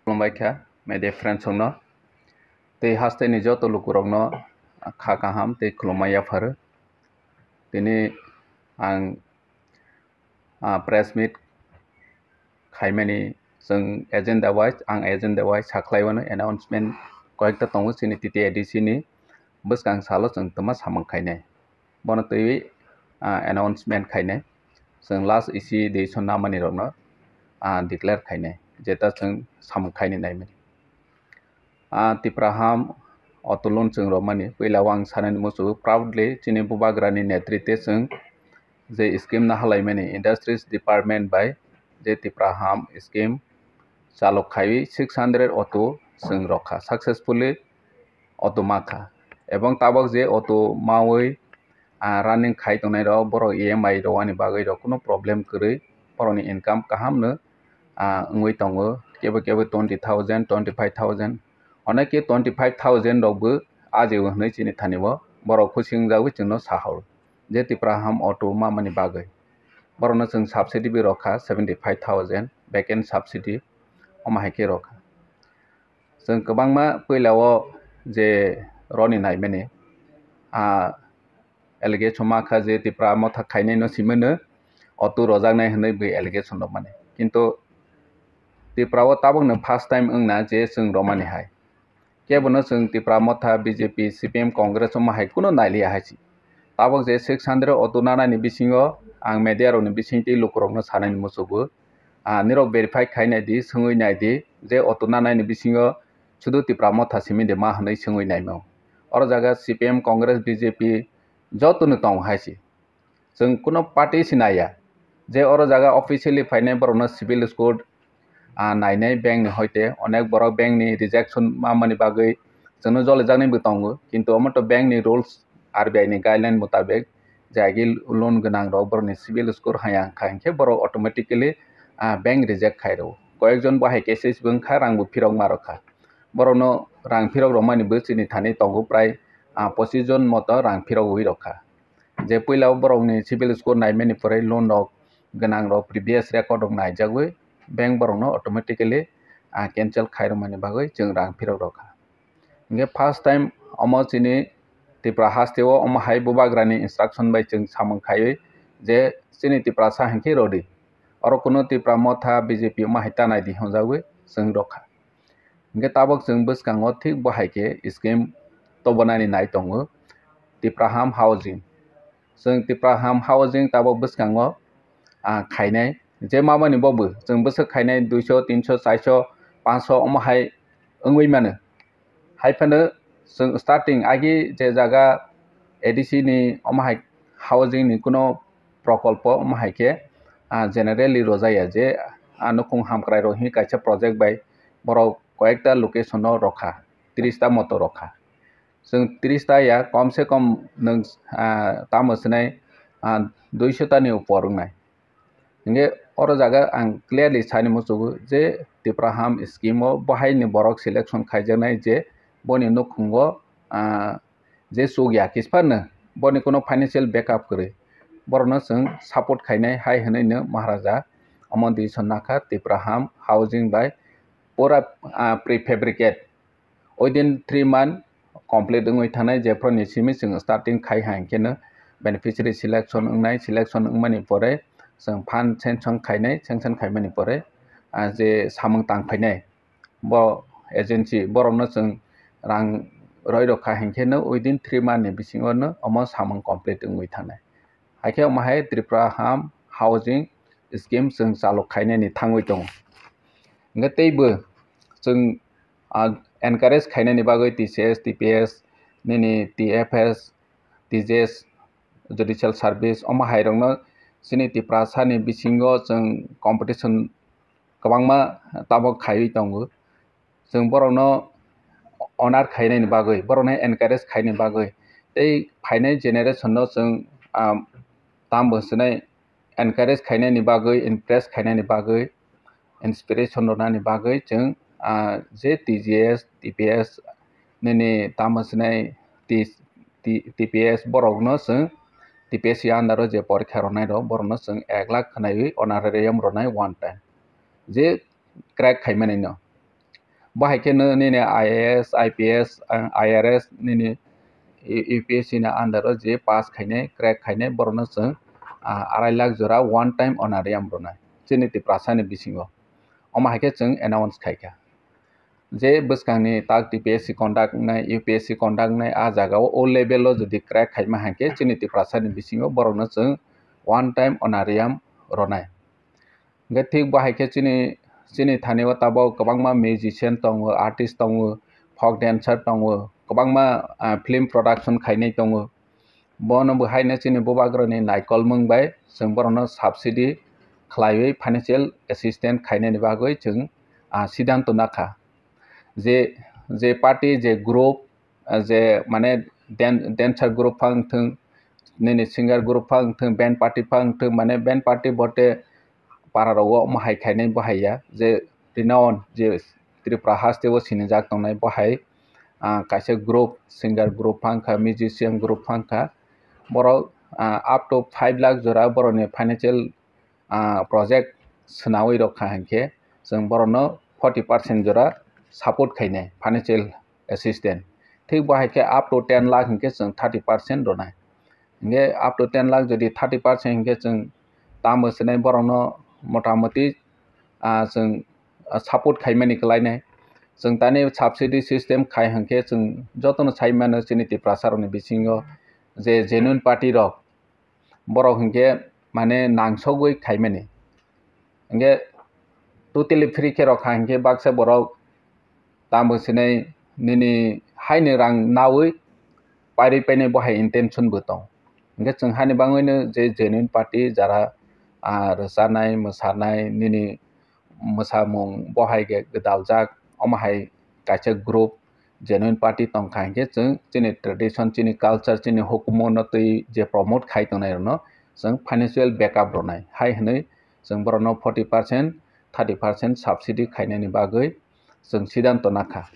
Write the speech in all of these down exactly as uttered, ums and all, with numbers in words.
Khulumbai kha media friends rokno tei haste ni joto lukurokno kha kaham tei khulumma yapharo. Tini ang ah, press meet khaimani chwng agenda wise, ang agenda wise sakhlaiwano announcement koyekta tongo chini T T A D C ni bwskang salo chwng twma samung khainai. Bono twiwi ah, announcement khainai. Chwng last isi decision namani rokno ah, declare khainai. Jeta chwng samung khaini naimani. Ah, Tipra ham auto loan chwng romani puila o ang sanani muchungo proudly chini bubagrani netritwe chwng je scheme nahalaimani industries department bai je Tipra ham scheme chalok khaiwi six hundred auto chwng rokha successfully auto makha ebong tabok je auto mawi ah, running khai tongnai rok borok E M I rwani bagwi rok kuno problem kwrwi borokni income kaham no ah, wngwi tongo kebo kebo twenty thousand, twenty five thousand, oneke twenty five thousand rok bo ajio hwnwi chini thani o borok khusi wngjagwi chwngno sahao je Tipra ham auto mamani bagwi borokno chwng subsidy bo rokha seventy five thousand vacant subsidy omo hai khe rokha. Chwng kwbangma puila o je roni naimani ah, allegation ma kha je Tipra motha khainai no simi no auto rojaknai hwnwi bwi allegation rok mani. Kintu Tipra o tabuk no first time wngna je chwng romani hai. Kebo no chwng Tipra motha B J P, C P M, Congress o ma hai kuno nailiya hai si. Tabuk je six hundred auto nanani bisingo ang media rokni bisingtwi lukurokno sanani muchungo. Ah, nirok verify khai nai di, swngwi nai di je auto nanani bisingo sudu Tipra motha simi de ma hwnwi swngwi naimao. Oro jaga C P M, Congress, B J P joto no tong hai si. Chwng kuno party si naiya. Je oro jaga officially phainai borokno civil score ah, nainai bank ni hoite onek borok bank ni rejection mamani bagwi chwngno jolijaknai bo tongo. Kintu omo to bank ni rules R B I ni guideline mutabek je agi loan gwnang rok borokni civil score haya wngkha hinkhe borok automatically ah, bank reject khai rwo. Koyekjon bo hai cases bo wngkha rang bo phirok ma rokha. Borokno rang phirok rwmani bo chini thani tongo prai ah, pochis jon moto rang phirogwi rokha. Je puila o borokni civil score naimani pore loan rok gwnang rok previous record rok naijagwi bank borokno automatically ah, cancel khairokmani bagwi chwng rang phirok rokha. Hinkhe first time omo chini Tipra haste o omo hai bubagrani instruction bai chwng samung khaiwi je chini Tiprasa hinkhe rodi. Oro kuno Tipra motha B J P omo hai ta nai di hwnjagwi chwng rokha. Hinkhe tabuk chwng bwskango thik bo hai khe scheme tobonani nai tongo Tipraham housing. Chwng Tipraham housing tabuk bwskango ah, khainai je mamani bo bo chwng bwswk khainai duiso, tinso, chaiso, panso omo hai wngwi mano. Hai phano chwng starting agi je jaga A D C ni omo hai housing ni kuno prokolpo omo hai khe ah, generally rwjaya je ah, nukhung hamkrai rok hinwi kaisa project bai borok koyekta location o rokha, tris ta moto rokha. Chwng tris ta ya, kom se kom nwng ah, tamo swnai ah, duiso ta ni upor wngnai. Hinkhe oro jaga ang clearly saini muchungo je Tipraham scheme o bo hai ni borok selection khaijaknai je boni nukhungo ah, je chukya kiphilno boni kuno financial backup kwrwi borokno chwng support khainai hai hwnwi no Maharaja omo decision nakha Tipraham housing bai pura ah, prefabricate within three month complete wngwi thangnai jephru ni simi chwng starting khai hai hinkhe no beneficiary selection wngnai, selection wngmani pore chwng fund sanction khainai, sanction khaimani pore ah, je samung tang phainai bo agency borokno chwng rang roi rokha hinkhe no within three month ni bisingo no omo samung complete wngwi thangnai. Haikhe omo hai Tripura ham housing scheme chwng chalok khainani thangwi tongo. Hinkhe teibo chwng ah, encourage khainani bagwi T C S, T P S, nini T F S, T J S, judicial service omo hai rokno chini Tiprasani bisingo chwng competition kwbangma tabok khaiwi tongo. Chwng borokno honor khainani bagwi, borokno encourage khainani bagwi tei phainai generation no chwng ah, tambo hwnwi encourage khainani bagwi, impress khainani bagwi, inspiration rwnani bagwi chwng ah, je T G S, T P S nini tamo sinai T-, T-, T P S borokno chwng T P S under o je porikha rwnai rok borokno chwng ek lakh khwnaiwi honorarium rwnai one time. Je crack khaimani no. Bo hai khe no nini I A S, I P S, ah, I R S nini U P S C ni under o je pass khainai, crack khainai, borokno chwng, ah, arai lakh jora one time honorarium rwnai chini Tiprasa ni bisingo. Omo hai khe chwng announce khai kha. Je bwskangni tak T P S C conduct wngnai, U P S C conduct wngnai, ah jaga o, o level o jodi crack khaima hai khe chini Tiprasa ni bisingo borokno chwng one time honorarium rwnai. Hingkhe thik bo hai khe chini, chini thani o tabok kwbangma musician tongo, artist tongo, folk dancer tongo, kwbangma, ah, film production khainai tongo. Bono bo haino chini bubagrani naikolmung bai chwng borokno subsidy khlaiwi financial assistance khainani bagwi chwng, ah, siddhanto nakha. Je, je party, je group, ah, je mane dan-, dancer group phang thung, nini singer group phang thung, band party phang thung, mane band party bote para rogo omo hai khainai bo hai ya, je renowned, je Tripura haste o sinijak tongnai bo hai, ah, kaisa group, singer group phang kha, musician group phang kha, borok, ah, up to five lakh jora borokni financial, ah, project swnawi rok kha hinkhe chwng borokno forty percent jora support khainai financial assistance. Thik bo hai khe up to ten lakh hinkhe chwng thirty percent rwnai. Hinkhe up to ten lakh jodi thirty percent hinkhe chwng tamo swnai borokno motamoti, ah, chwng, ah, support khaimani kwlainai. Chwng tani subsidy system khai hinkhe chwng jotono sai mano chini Tiprasa rokni bisingo je genuine party rok borok hinkhe mane nangsogwi khaimani. Hinkhe totally free khe rok kha hinkhe baksa borok tamo sinai nini haini rang nawi pairwi painai bo hai intention bo tong. Hinkhe chwng hani bangwino je genuine party jara, ah, rwchanai, mwsanai, nini mwsamung bo hai khe gwdaljak, omo hai kaisa group genuine party tong kha hinkhe chwng chini tradition, chini culture, chini hukumu no twi je promote khai tongnai rokno chwng financial backup rwnai hai hwnwi chwng borokno forty percent, thirty percent subsidy khainani bagwi chwng siddhanto nakha.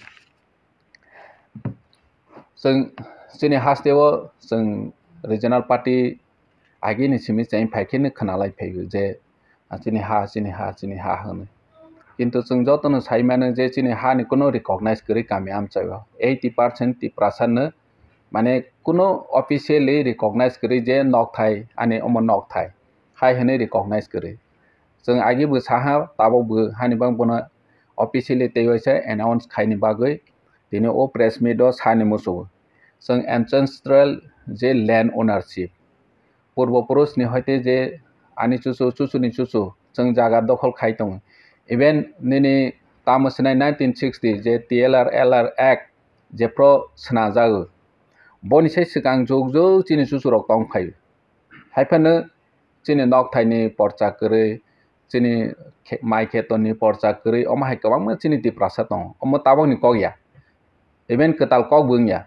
Chwng chini haste o chwng regional party agini simi cheng phai khe no khwnalai phaigo je, ah, chini ha, chini ha, chini ha hwnwi. Kintu chwng jotono sai mano je chini hani kuno recognize kwrwi kami amchaio. Eighty percent Tiprasa no mane kuno officially recognize kwrwi je nokthai, ani omo nokthai hai hwnwi recognize kwrwi. Chwng agi bo saha, tabok bo hani bang bono officially tei waisa announce khaini bagwi tini o press meet o sani muchungo. Chwng ancestral je land ownership, purbo purush ni hoite je ani chuchu, chuchu ni chuchu chwng jaga dokhol khai tongo. Even nini tamo sinai nineteen sixty je T L R L R Act jephru swnajago, boni sai swkang jug jug chini chuchu rok tong phaio. Haiphano chini nokthaini porcha kwrwi, chini khe-, mai khetoni porcha kwrwi, omo hai kwbangma chini Tiprasa tongo. Omo tabokni kok ya. Even kwtal kok bo wngya.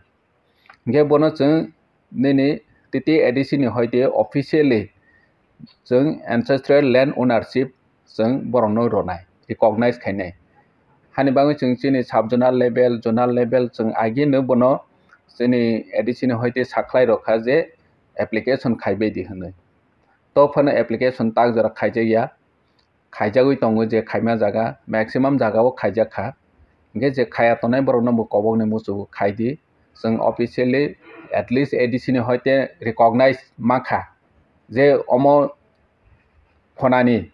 Hinkhe bono chwng nini T T A D C ni hoite officially chwng ancestral land ownership chwng borokno rwnai, recognize khainai. Hani bagwi chwng chini sub zonal level, zonal level chwng agino bono chini A D C ni hoite sakhlai rokha je application khaibai di hwnwi. To phano application tak jora khaijakya, khaijagwi tongo je khaima jaga, maximum jaga o khaijakha. Hinkhe je khaya tongnai borokno bo kobokni muchungo khaidi. Chwng officially at least A D C ni hoite recognize mankha je omo khonani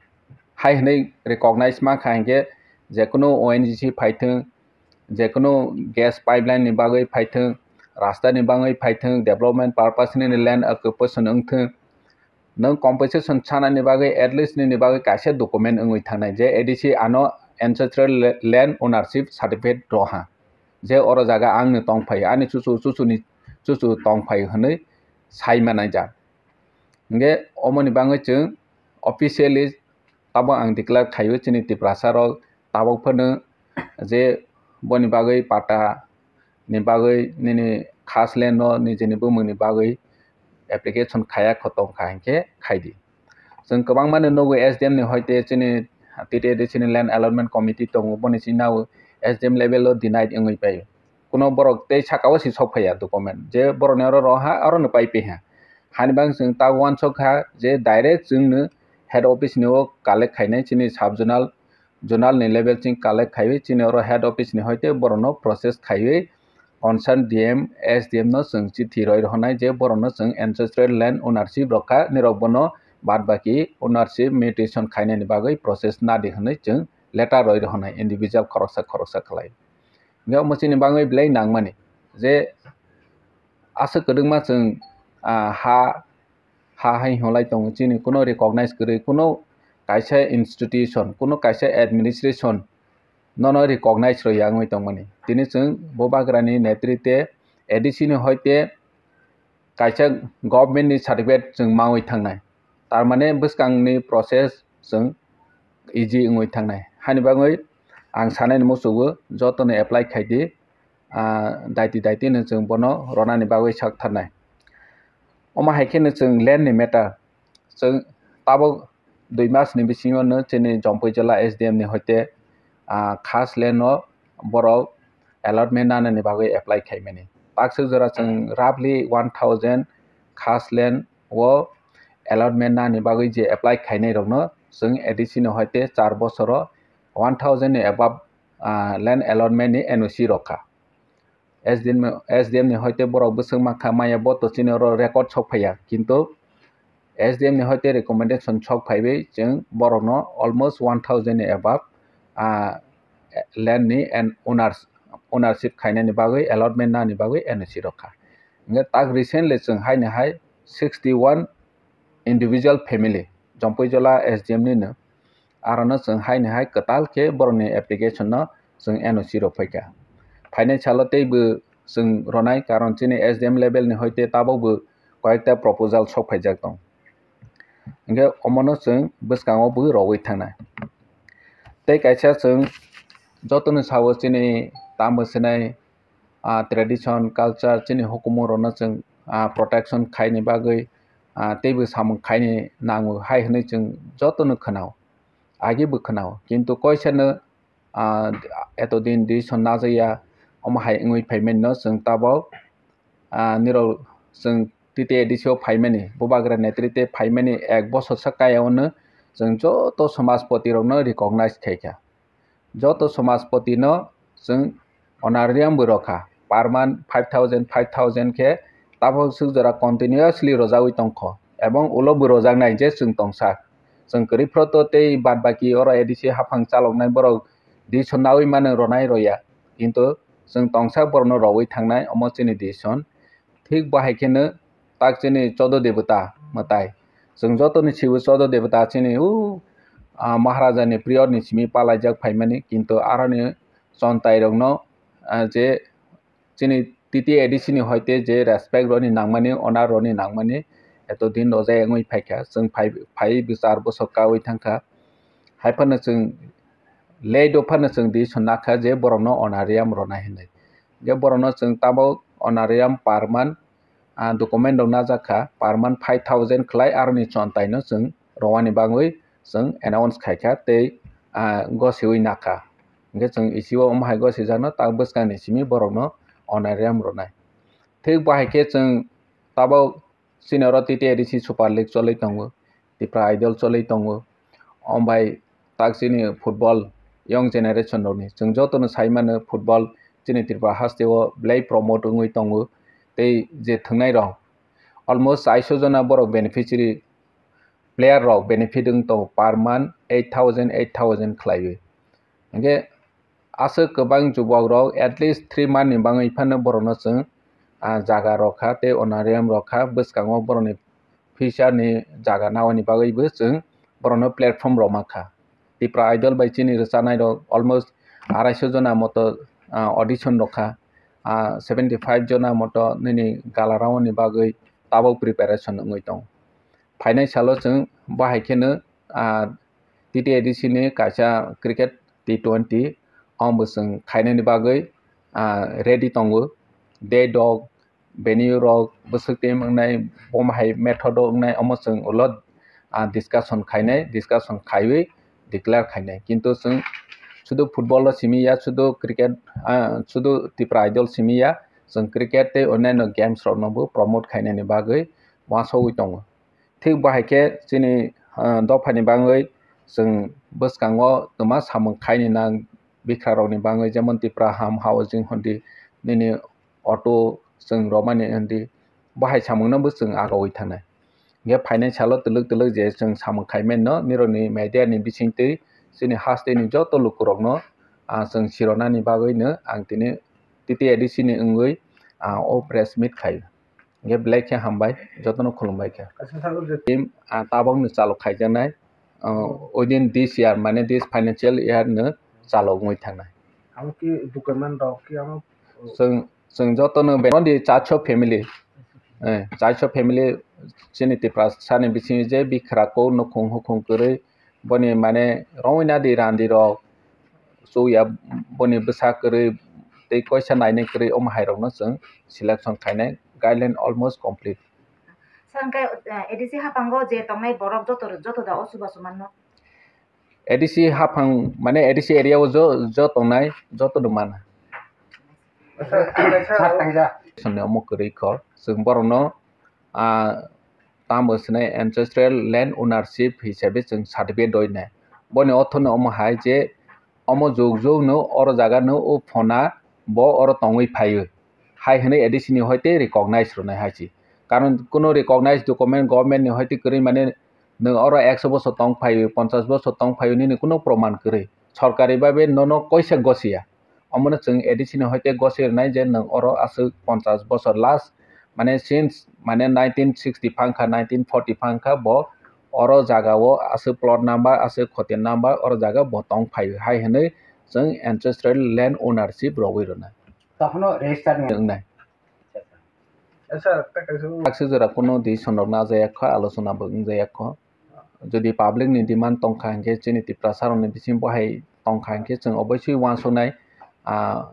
hai hwnwi recognize mankha hinkhe je kunu O N G C phaithwng, je kunu gas pipeline ni bagwi phaithwng, rasta ni bagwi phaithwng, development purpose ni land occupation wngthwng, nwng compensation sanani bagwi at least nini bagwi kaisa document wngwi thangnai je A D C ano ancestral la-, land ownership certificate rw ha, je oro jaga angni tong phai, ani chuchu, chuchuni chuchu tong phai hwnwi sai manai jak. Hinkhe omoni bagwi chwng officially tabok ang declare khaio chini Tiprasa rok tabok phano je boni bagwi pata ni bagwi nini khas land no nijini bumungni bagwi application khaya kho tong kha hinkhe khaidi. Chwng kwbangmano nugo S D M ni hoite chini T T A D C ni land allotment committee tongo, boni sini nao S D M level o denied wngwi paio. Kuno borok tei saka o si sok phaiya document je borokni oro roha oro no pai piha. Hani bang chwng ta uansuk kha je direct chwngno head office ni o collect khainai chini sub zonal zonal ni level ching collect khaiwi chini oro head office ni hoite borokno process khaiwi concern D M, S D M no chwng chithi roi rwhwnai je borokno chwng ancestral land ownership rwkha, nirok bono bad baki ownership mutation khainani bagwi process nadi hwnwi chwng letter roi rwhwnai individual khoroksa khoroksa khlai. Hingke omo chini bagwi belai nangmani je aswk kwdwkma chwng, ah, ha, ha hai hwnlai tongo, chini kuno recognize kwrwi, kuno kaisa institution, kuno kaisa administration nono recognize rwya wngwi tongmani. Tini chwng Bubagrani netrite A D C ni hoite kaisa government ni certificate chwng mangwi thangnai, tar mane bwskangni process chwng easy wngwi thangnai. Hani bagwi ang sanani muchungo jotono apply khaidi, ah, daiti daiti no chwng bono ronani bagwi sak tharnai. Omo hai kheno chwng land ni matter, chwng tabuk dui mas ni bisingo no chini Jampui jila S D M ni hoite, ah, khas land no borok allotment nanani bagwi apply khaimani. Takswk jora chwng roughly one thousand khas land o allotment nani bagwi je apply khainai rokno chwng A D C ni hoite char bosoro one thousand ni above, ah, land allotment ni N O C rokha. S D M, S D M ni hoite borok bwswk mankha maya bo to chini oro record sok phaiya, kintu S D M ni hoite recommendation sok phaiwi chwng borokno almost one thousand ni above, ah, land ni and owners, ownership khainani bagwi allotment nani bagwi N O C rokha. Hingke tak recently chwng haini hai sixty one individual family Jampui jila S D M ni no, arono chwng haini hai kwtal khe borokni application no chwng N O C rok phaikha. Phainai salo teibo chwng ronai, karon chini S D M level ni hoite tabukbo koyekta proposal sok phaijak tong. Hingke omono chwng bwskango bo rogwi thangnai. Tei kaisa chwng jotono sao chini tamo sinai, ah, tradition, culture, chini hukumu rokno chwng, ah, protection khaini bagwi, ah, teibo samung khaini nango hai hwnwi chwng jotono khwnao, agi bo khwnao, kintu koisano, ah, eto din decision najakya, omo hai wngwi phaimani no chwng tabuk, ah, nirok chwng T T A D C o phaimani, Bubagra netrite phaimani ek bosor sa kaya ono chwng joto samajpoti rokno recognize khaikha. Joto samajpoti no chwng honorarium bo rokha, per month five thousand, five thousand khe tabuk swk jora continuously rojagwi tongkho, ebong ulo bo rojaknai je chwng tongsa. Chwng kwrwi phoro to tei bad baki oro A D C haphang chaloknai borok decision naui mano ronai roya, kintu chwng tongsa borokno rogwi thangnai, omo chini decision. Thik bo hai kheno tak chini chodo debota mwtai. Chwng jotoni sibo chodo debota chini o, ah, Maharaja ni period ni simi palaijak phaimani, kintu aroni chontai rokno, ah, je chini T T A D C ni hoite je respect roni nangmani, honor roni nangmani, eto din rojak wngwi phaikha. Chwng phai, phai bwsar bwsok kaui thangkha. Hai phano chwng late o phano chwng decision nakha je borokno honorarium ronai hinwi. Je borokno chwng tabuk honorarium per month, ah, document rok najak kha, per month five thousand khlai aroni chontai no chwng rowani bagwi chwng announce khaikha tei, ah, gosiwi nakha. Hingke chwng E C o omo hai gosijakno tak bwskangni simi borokno honorarium rwnai. Thik bo hai khe chwng tabuk chini oro T T A D C Super League cholwi tongo, Tipra Idol cholwi tongo. Omo bai tak chini football young generation rokni chwng jotono sai mano football chini Tripura haste o belai promote wngwi tongo. Tei je thwngnai rok almost chaiso jona borok beneficiary player rok benefit wng tongo per month eight thousand, eight thousand khlaiwi. Hingke aswk kwbang jubok rok at least three month ni bagwi phano borokno chwng, ah, jaga rokha tei honorarium rokha, bwskango borokni future ni jaga naoni bagwibo chwng borokno platform rok mankha. Tipra Idol bai chini rwchanai rok almost araiso jona moto, ah, audition rokha, ah, seventy five jona moto nini gala round ni bagwi tabuk preparation wngwi tongo. Phainai salo chwng bo hai kheno, ah, T T A D C ni kaisa cricket T twenty omo chwng khainani bagwi, ah, ready tongo. Date rok, venue rok, bwswk team wngnai, bomo hai method o wngnai, omo chwng ulo, ah, discussion khainai, discussion khaiwi declare khainai. Kintu chwng sudu football o simi ya, sudu cricket, ah, sudu Tipra Idol simi ya, chwng cricket tei onyaino games rokno bo promote khainani bagwi uansugwi tongo. Thik bo hai khe chini, ah, dophani bagwi chwng Bwskango twma samung khaini nang bikrarokni bagwi, jemon Tipra Ham Housing hwndi, nini auto chwng romani hwndi, bo hai samungno bo chwng agaui thangnai. Hingkhe phainai salo twlwk twlwk je chwng samung khai mano, nirokni media ni bisingtwi chini hasteni joto lukurokno, ah, chwng sironani bagwino ang tini T T A D C ni wngwi, ah, o press meet khai. Hingkhe belai khe hambai, jotono khulumbai khe. Kaisa sago je team, ah, tabokno chalo khaijaknai, ah, within this year, mane this financial year no chalo wngwi thangnai. Amo ki document rok ki amo? Chwng, chwng jotono be-, only charso family, eh, charso family chini Tiprasani bisingo je bikrako nukhung hukhung kwrwi, boni mane rongwi nadi randi rok, chuya boni bwsa kwrwi tei koisa nainai kwrwi, omo hai rokno chwng selection khainai, guideline almost complete. Sir, hwnkhe, eh, A D C haphango je tongnai borok joto, joto da o chubachu manno? A D C haphang, mane A D C area o jo, jo tongnai joto no mana. Sir, tangja. Sonni omo kwrwi kho, chwng borokno, ah, tamo swnai ancestral land ownership hisabe chwng certificate rwinai. Boni orthono omo hai je omo jug jug no oro jaga no o phona bo oro tongwi phaio hai hwnwi A D C ni hoite recognize rwnai hai se. Karon kuno recognize document government ni hoite kwrwi mane nwng oro ekso bosor tong phaio, ponchash bosor tong phaio nini kuno proman kwrwi. Sorkari babe nono koisa gosiya. Omono chwng A D C ni hoite gosi rwnai je nwng oro aswk ponchash bosor last, mane since mane nineteen sixty phang kha, nineteen forty phang kha bo oro jaga o aswk plot number, aswk khotin number oro jaga bo tong phaio hai hwnwi chwng ancestral land ownership rogwi rwnai. Tokhono register ni wngnai. Acha, sir, ta kaisa. Takswk jora kuno decision rok najaya kho, alochona bo wngjaya kho. Jodi public ni demand tongkha hinkhe chini Tiprasa rokni bising bo hai tongkha hinkhe chwng obviously uansuknai, ah,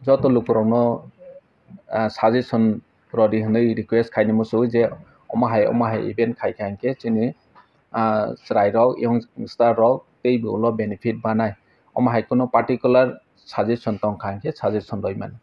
joto lukurokno, ah, suggestion rwdi hwnwi request khaini muchungo je omo hai, omo hai event khaikha hinkhe chini, ah, chwrairok, youngster rok teibo ulo benefit banai. Omo hai kheno particular suggestion tongkha hinkhe suggestion rwimani.